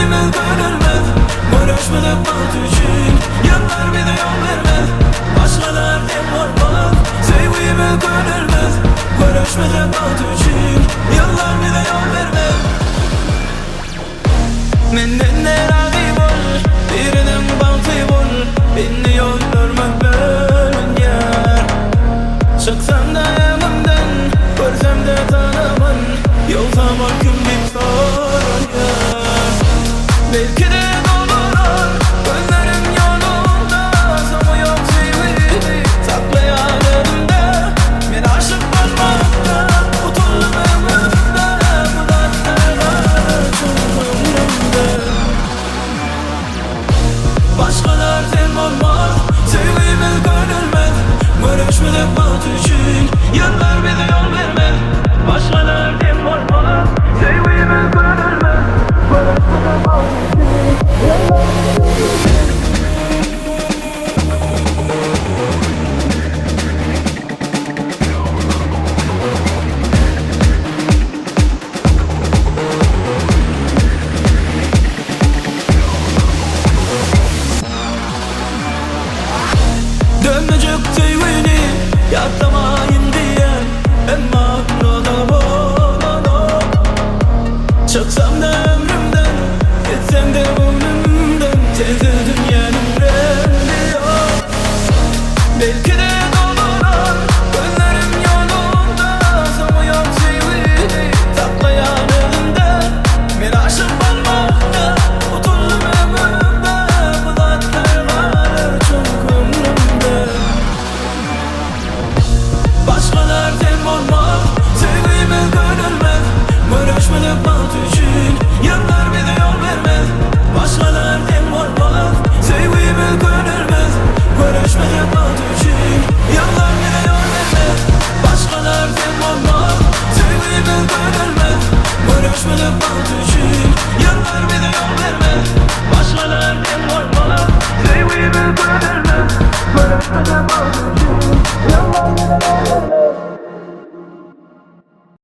Söýgimiz könelmez, göreşmesek bagt üçin, Ýyllar bize ýol bermez, başgalar deň bolmaz. Söýgimiz könelmez, göreşmesek bagt üçin, Ýyllar bize ýol bermez. Menden-de razy bol, biriniň bagty bol, Indi ýol.